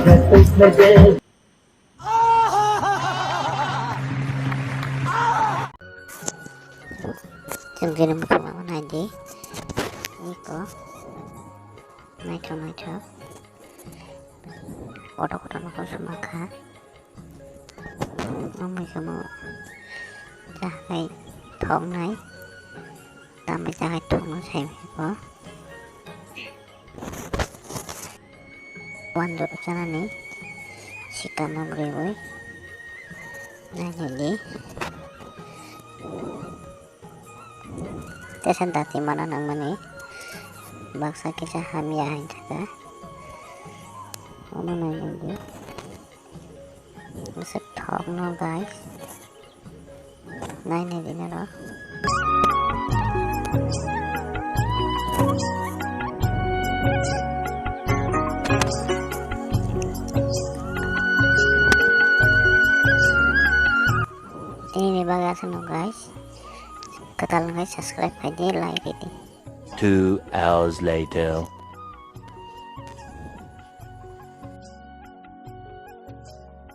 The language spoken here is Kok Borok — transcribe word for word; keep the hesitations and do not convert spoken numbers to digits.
Chwng bini muchungma nai di. Iko. Naithok naithok. Kotor kotor no kosoma kha. Wngwi khe mo jagai thoknai. Tambai jagai thokno sai bo. Wan doro chanani sikamo guriwi nainani tesa dati mana nangmani baksa kisa hamya hai thaka omo nainani. Bwswk thok no, guys. Nainai di norok. Tini ni bagwi aswk no, guys. Kwtal wngkhe subscribe khai di, like rw di. Two hours later.